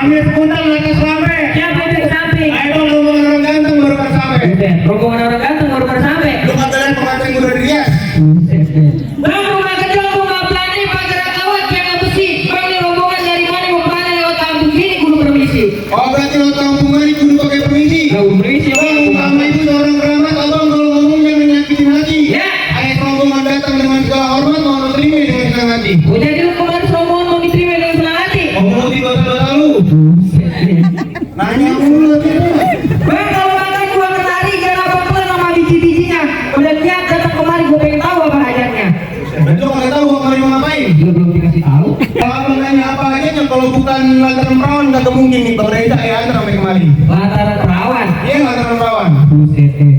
Ambil spontan lagi sampai. Siapa yang di samping? Ayo rombongan orang ganteng baru pada sampai. Rombongan orang ganteng baru pada sampai. Lu kata lihat pengantin udah dirias. Bang, rumah kedua bunga pelani pagar kawat yang besi. Bang, ini rombongan dari mana mau mana lewat kampung sini kudu permisi. Oh berarti lo kampung ini kudu pakai permisi. Kau permisi Bang, bang. sama itu seorang keramat, abang kalau ngomong jangan nyakitin hati. Ya. Ayat rombongan datang dengan segala hormat, mau terima dengan senang hati. Oh jadi lu kemarin rombongan mau diterima dengan senang hati. Mau di dosa-dosa lu. Nanya mulu. Bang, kalau makan gua kenari gak apa-apa sama biji-bijinya. Udah lihat datang kemari gua pengen tahu apa hajatnya. Betul nggak tahu gua kemarin mau ngapain? Belum dikasih tahu. Kalau abang nanya apa aja, kalau bukan lantaran perawan nggak mungkin nih Bang Reza ya antar sampai kemari. Lantaran perawan. Iya lantaran perawan.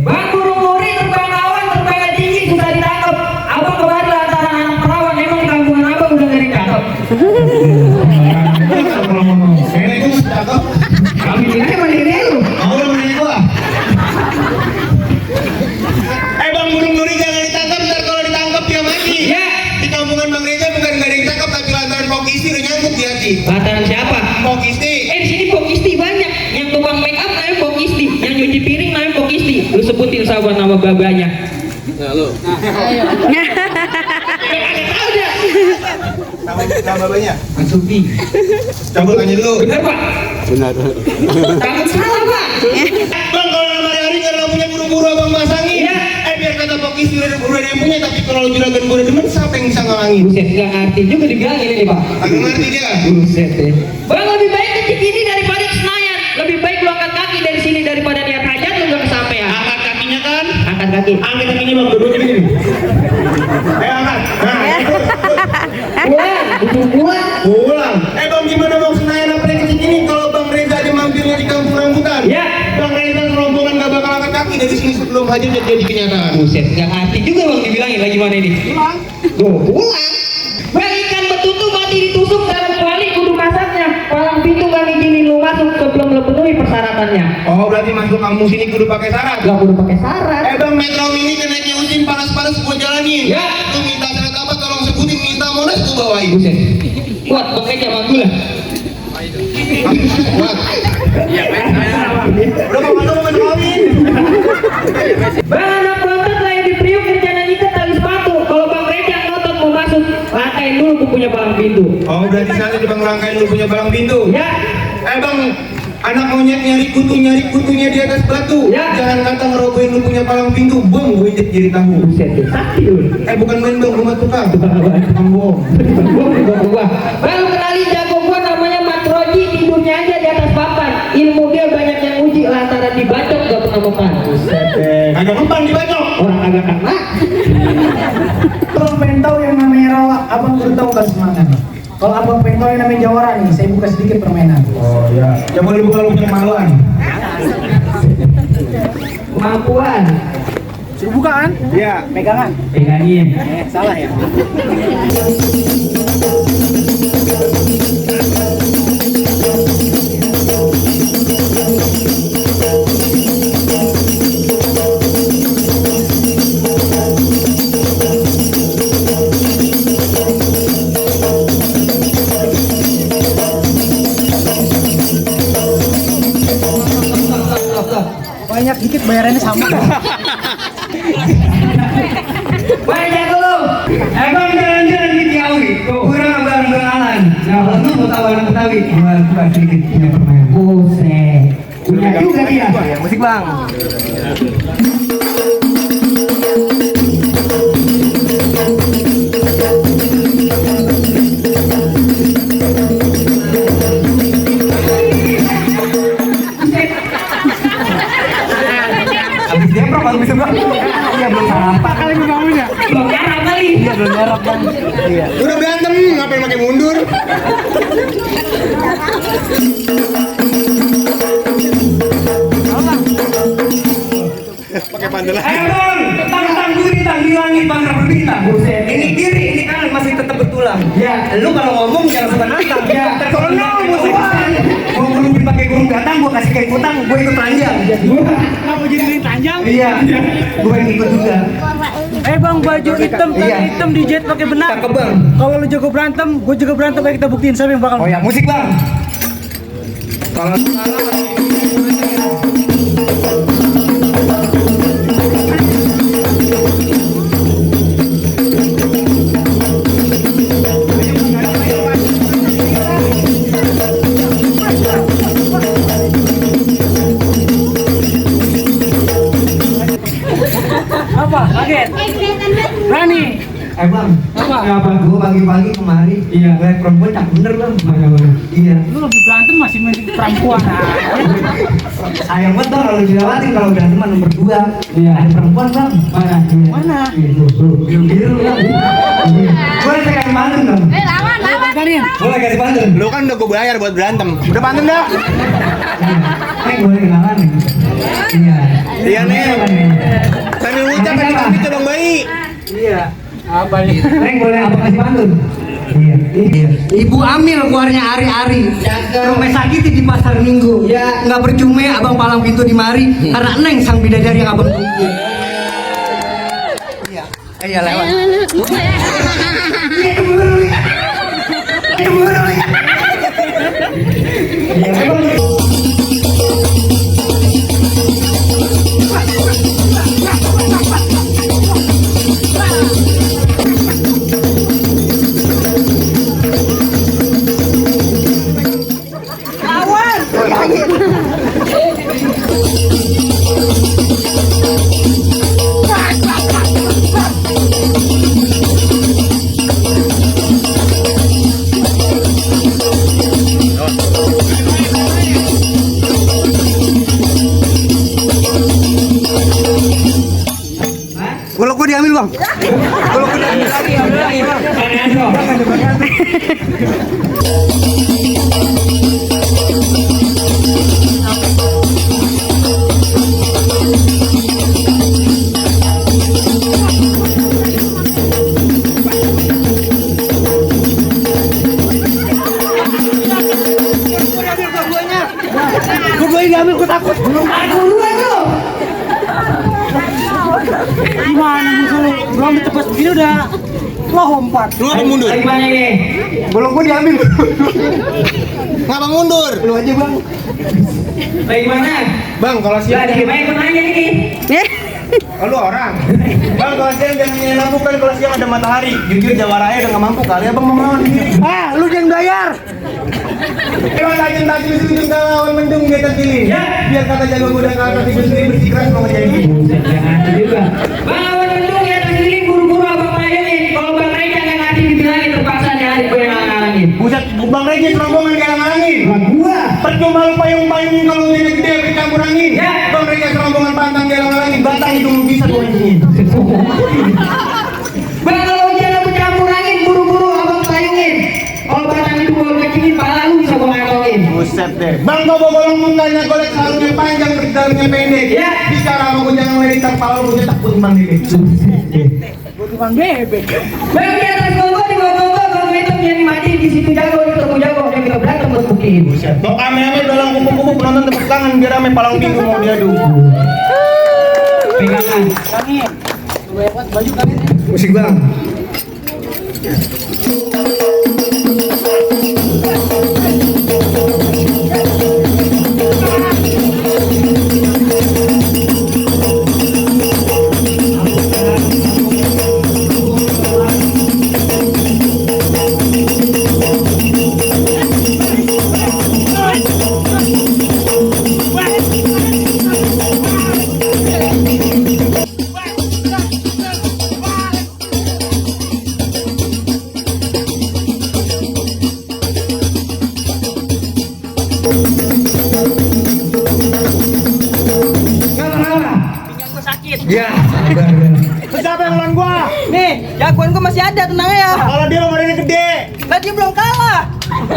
Bang, burung muri terbang awan terbang tinggi susah ditangkap. Abang kemarin lantaran anak perawan memang di kampungan abang udah gak ditangkap. Nenek itu masih cakep. Kami tinggalnya mana ini lu? Mau lo nenek gua? Bang burung duri jangan ditangkap, ntar kalau ditangkap dia mati. Ya. Di kampungan Bang Reza bukan nggak ada yang tangkap, tapi lantaran pok isti udah nyangkut di hati. Lantaran siapa? Pok isti. Di sini pokisti banyak. Yang tukang make up namanya pokisti, yang nyuci piring namanya pokisti. Lu sebutin sahabat nama babanya. Nah, lu. Tahu dah. Nama babanya? Asubi. Coba tanya dulu. Bener pak? Benar. Takut salah pak? Bang kalau hari-hari karena punya buru-buru abang masangin. Ya. Biar kata pok isti udah ada yang punya, tapi kalau juragan gua udah demen, siapa yang bisa ngalangin? Buset, nggak ngerti juga dibilangin ini pak. Agak ngerti dia. Buset deh. Bang, lebih baik ke Cikini daripada ke Senayan. Lebih baik lu angkat kaki dari sini daripada niat hajat lu gak kesampean. Angkat kakinya kan? Angkat kaki. Angkat kakinya bang, duduknya gini. Ayo angkat. Nah, Pulang, duduk pulang. pulang. Bang gimana bang Senayan apa yang kecil ini kalau Bang Reza ada mampirnya di kampung rambutan? Ya. Bang Reza rombongan gak bakal angkat kaki dari sini sebelum hajat jadi kenyataan. Buset, nggak ngerti juga bang dibilangin lagi mana ini. Pulang. Tuh, pulang. Bang, ikan betutu mati ditusuk dalam kuali kudu kasarnya. Palang pintu gak ngizinin lu masuk sebelum lu penuhi persyaratannya. Oh berarti masuk kampung sini kudu pakai syarat. Gak kudu pakai syarat. Bang Metro Mini kenaiknya usin panas-panas gua jalanin. Ya. Lu minta syarat apa tolong sebutin, minta monas gua bawain. Buset. Kuat pakai zaman gula. Kuat. Udah mau kawin. Bang, anak pelontot lah yang di Priuk rencana nikah tali sepatu. Kalau Bang Reza ngotot mau masuk, langkain dulu ku punya palang pintu. Oh berarti sana di Bang Rangkain lu punya palang pintu. Ya. Bang, anak monyet nyari kutunya di atas batu. Ya. Jangan kata ngerobohin lu punya palang pintu, bom gue injek jadi tahu. Buset deh, sakti lu. Bukan main bang, rumah tukang. Tukang bohong. Gua. Baru kenali jago gua namanya Matroji, tidurnya aja di atas papan. Ilmu dia banyak yang uji lantaran dibacok gak pernah mempan. Agak mempan dibacok. Orang agak kena. Abang pengen tahu yang namanya rawa, abang baru tahu kan semangat. Kalau abang pengen tahu yang namanya jawara nih, saya buka sedikit permainan. Oh iya. Coba lu buka lu punya kemaluan. Kemampuan. Sudah buka kan? Iya. Pegangan. Pegangin. Salah ya. Banyak dikit bayarannya sama. Banyak lu. Bang jalan-jalan di Ciawi. Kurang abang beralan. Nah, lu mau tahu anak Betawi? Gua sedikit punya permainan. Buset. Punya juga dia. Musik bang. Abis dia pro baru bisa bang. Iya belum apa kali bangunnya. Belum jarang kali. Iya belum nyerap bang. Iya. Udah berantem, ngapain pakai mundur? Pakai pandelan. Bang, tang duri tang di langit bang berbintang. Buset. Ini kiri, ini kanan masih tetap bertulang. Ya. Lu kalau ngomong jangan suka nantang. Ya. Kalau musik mau ngelupin pakai gurung gatang, gua kasih kayak utang, gua ikut telanjang. Kenapa jadi telanjang? Iya, gua ikut juga. Bang baju hitam Iya. hitam dijahit pakai benang. Cakep bang. Kalau lu jago berantem, gue juga berantem. Ayo kita buktiin siapa yang bakal. Oh ya, musik bang. Kalau Apa? Kaget? Berani? bang, Apa? apa? Gue pagi-pagi kemari, iya, lihat perempuan tak bener bang, mana bang? Iya. Lu lebih berantem masih mending perempuan Sayang banget bang kalau dilewatin kalau berantem nomor 2. Iya. Ada perempuan bang, mana? Iya. Mana? Iya, tuh, biru bang. Iya. Boleh saya kasih pantun bang? Karin. Boleh kasih pantun? Lu kan udah gue bayar buat berantem. Udah pantun dah. Boleh kenalan nih. Iya. Iya nih. Sambil ngucap kan gitu dong bayi. Iya. Apa nih? Neng boleh apa kasih pantun? Iya. Iya. Ibu Amil keluarnya hari-hari. Rumah sakit di pasar Minggu. Ya, nggak percuma abang palang pintu di mari karena Neng sang bidadari yang abang tunggu. Iya. Iya lewat. Iya keburu. Keburu. Iya abang. Golok gue diambil bang. Golok gue diambil lagi bang. Gue diambil, gue takut. Gimana musuh lu? Belum ditebas begini udah lompat. Lu ngapa mundur? Gimana ini? Golok gue diambil. Ngapa mundur? Lu aja bang. Bagaimana? Bang, kalau siang Gimana ikut nanya ini? oh, lu orang. Bang, kalau siang jangan nyalain lampu kan kalau siang ada matahari. Jujur Jawaraya udah nggak mampu kali abang mau melawan ini. Lu jangan bayar. Emang tajam-tajam di ujung kawan mendung kita pilih. Ya, biar kata jago muda kata di sini bersikeras mau jadi. Jangan juga. Bang Awan Mendung ya terkini buru-buru abang tayangin. Kalau Bang Ray jangan nanti dibilangin terpaksa nyari gue yang ngalangin. Buset, Bang Regi rombongan galang-galangin. Gua. Percuma lu payung-payung kalau ini gede bercampur angin. Ya. Bang Regi rombongan pantang galang-galangin. Batang itu lu bisa tuh anjingin. Bang kalau jangan bercampur angin buru-buru abang tayangin. Kalau batang itu gue kecilin pala lu bisa gue ngantongin. Buset deh. Bang kau bolong mundanya golek sarungnya panjang dalamnya pendek. Ya. Bicara sama gue jangan ngeliat kepala lu gue takut bang ini. Gue tukang bebek. Bang di atas gogo di gogo Bang Metem yang mati di situ jago di ketemu jago yang kita berantem buat buktiin. Buset. Kok ame-ame dalam kupu-kupu penonton tepuk tangan biar ame palang minggu mau diadu. Pegangan. Kami. Lewat baju kami. Musik bang. Ya. Siapa yang lawan gua? Nih, jagoan gua masih ada, tenang ya. Kalau dia badannya gede, Lah dia belum kalah.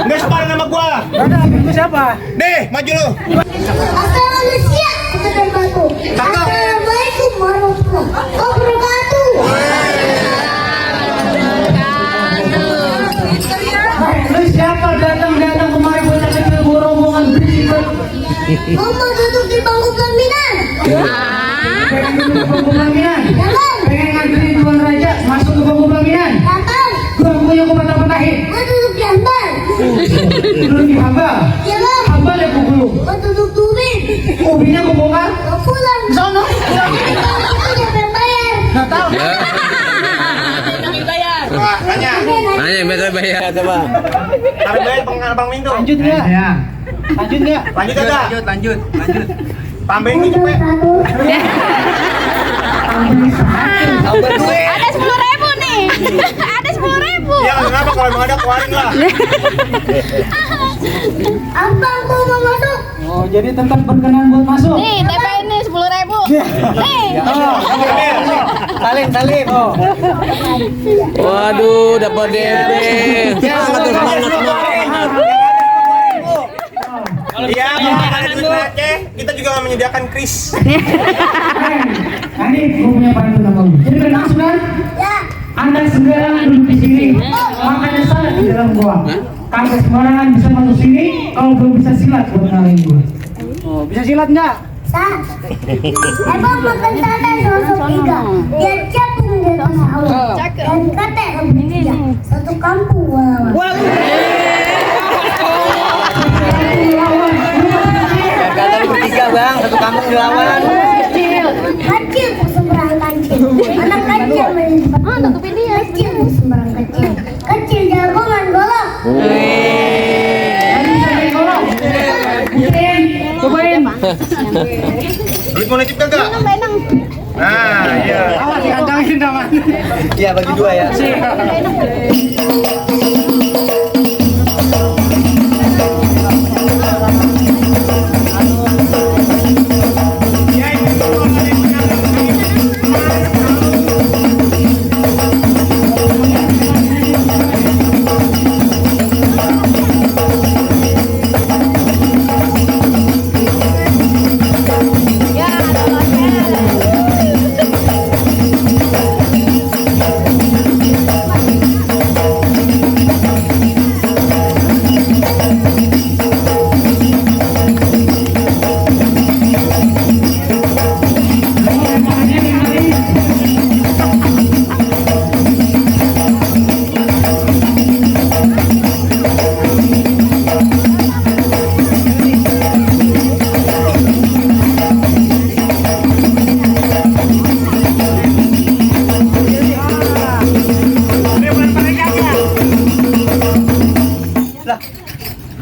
nggak sepadan sama gua. Ada itu siapa? Deh, maju lu. Assalamualaikum warahmatullahi wabarakatuh. Lu siapa datang kemari bocah kecil bawa rombongan berisik? Mama duduk di bangku pelaminan. Pengen duduk di bangku pelaminan? Jangan, Pengen nganterin Tuan Raja masuk ke bangku pelaminan? datang. Gua punya gua patah-patahin. Gua duduk di hambal. Lu di hamba? Jangan, Hamba ya Kau tutup-tubin. Mobilnya aku bongkar. Kau pulang. Sono. Kau jangan bayar. Nggak tahu. Tanya. Nanya betul bayar coba. Harus bayar Bang Minto. Lanjut nggak? Ya. Lanjut nggak? Lanjut ada. Lanjut. Tambahin nih cepet. Tambah duit. Ada 10.000 nih. Ada 10.000. Ya kenapa kalau emang ada keluarin lah. Abang mau masuk. Oh, jadi tempat berkenan buat masuk. Nih, TP ini 10.000. Nih. Salin. Oh. Waduh, dapat DP. Iya, kalau ada duit receh, kita juga nggak menyediakan kris. Ini gue punya pantun sama lu. Jadi berenang kan? Ya. Anda sembarangan duduk di sini, makanya salah di dalam gua. Kagak sembarangan bisa masuk sini, kalau belum bisa silat buat ngalahin gua. Oh, bisa silat nggak? Sah. Abang makan sana sosok tiga. Dia capung di atas Allah. Dan kata tiga. Satu kampung walau. Kata lu bertiga bang, satu kampung dilawan. Kecil seberang kancil. Anak kecil main di depan. Kecil seberang kecil. Kecil jagongan golok. Cobain. Duit mau nitip kagak? Nah, iya. Awas dikantangin sama. Iya bagi dua ya.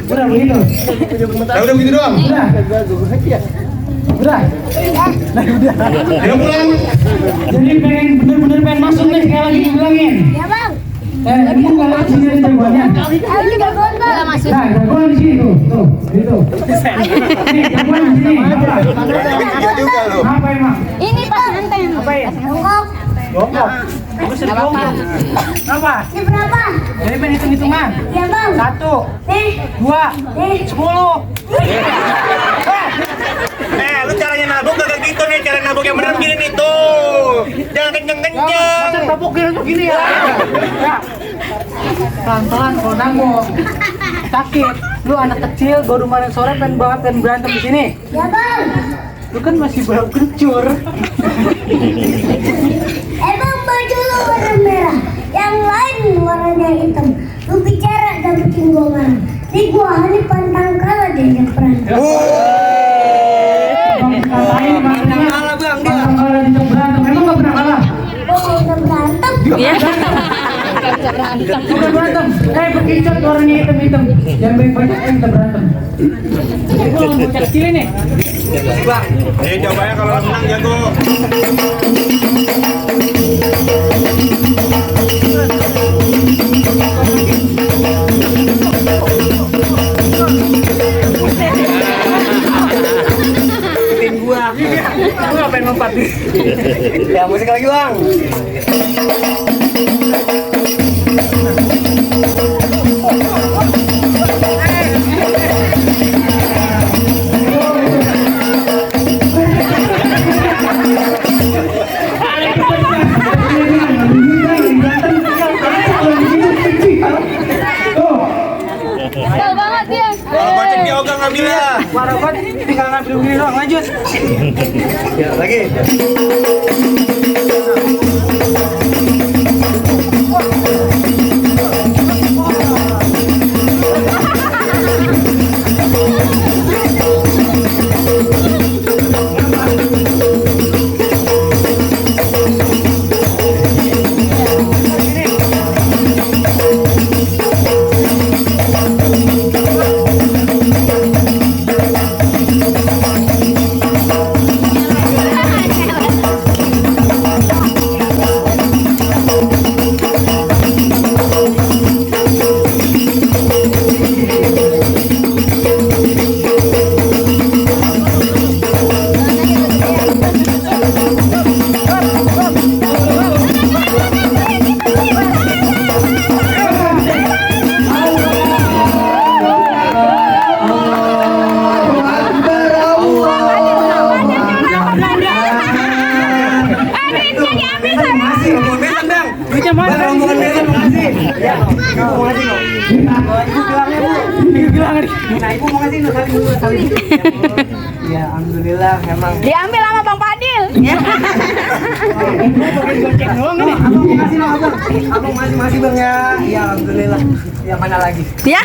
Udah begitu. Udah begitu doang. Udah. Ayo pulang. Jadi bener-bener pengen masuk nih sekali lagi dibilangin. Ya bang. Ini nggak lewat sini ada jagoannya. Ayo jagoan bang. Nah, jagoan di sini tuh, gitu. Nih, jagoan di sini. Iya juga lu. Apa emang? Ini pas nanteng. Apa ya? Bongkok. Bongkok. Apa? Ini berapa? Jadi pengen hitung-hitungan. Ya bang. 1, Nih. 2, Nih. 10. Lu caranya nabung kagak gitu nih, cara nabung yang benar gini nih tuh. Jangan kenceng-kenceng. Masa tabuk gini ya? Ya. Pelan-pelan kalau nanggung. Sakit. Lu anak kecil baru kemarin sore pengen banget pengen berantem di sini. Ya bang. Lu kan masih belum kencur. Emang baju lu warna merah, yang lain warnanya hitam. Lu bicara dan bikin gua marah. Nih gua hari pantang kalah deh yang perang. Kalah bang dia. Kalah di berantem. Emang nggak pernah kalah? Gua mau udah berantem. Udah berantem. Berkicot warnanya hitam-hitam. Jangan banyak-banyak kita berantem. Ini gua mau bocah kecil nih. Coba ya kalau menang jago. Gua ngapain mempat nih? Ya musik lagi bang. Jauh banget dia. Kalau gocek dia ogah ngambil ya. Parah banget, tinggal ngambil begini doang, lanjut. Ya lagi. Ibu mau ngasih lo. Ibu bilangnya bu. Ibu bilang nih. Nah ibu mau ngasih saling dulu saling. Ya alhamdulillah emang. Diambil sama Bang Fadil. Goceng doang nih. Abang mau ngasih lo abang. Abang masih bang ya. Ya alhamdulillah. Ya mana lagi? Ya.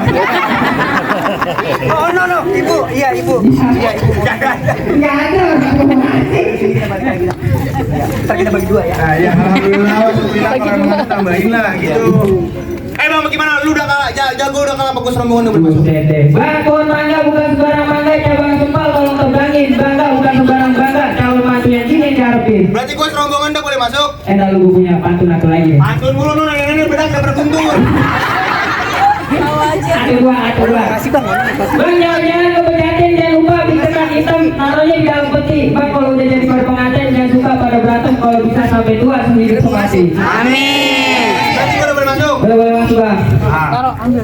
Oh no ibu. Iya ibu. Iya ibu. Nggak ada orang mau ngasih. Kita bagi lagi. Ntar kita bagi dua ya. Nah, ya alhamdulillah, alhamdulillah kalau emang tambahin lah gitu. Bang, gimana? Lu udah kalah, jago udah kalah bagus rombongan udah masuk. Bang, pohon mangga bukan sembarang mangga, cabang sempal tolong terbangin. Bangga bukan sembarang bangga, calon mantu yang gini diharapin. Berarti gua rombongan udah boleh masuk. Lalu gue punya pantun atau lagi. Pantun mulu lu yang ini bedak gak berguntur. Ada dua. Makasih bang. Bang, jangan kepejatin, jangan lupa bintang hitam taruhnya di dalam peti. Bang, kalau udah jadi pada pengantin jangan suka pada berantem, kalau bisa sampai tua sendiri semati. Berarti gua udah boleh masuk. Boleh masuk bang. Ah. Taruh, ambil.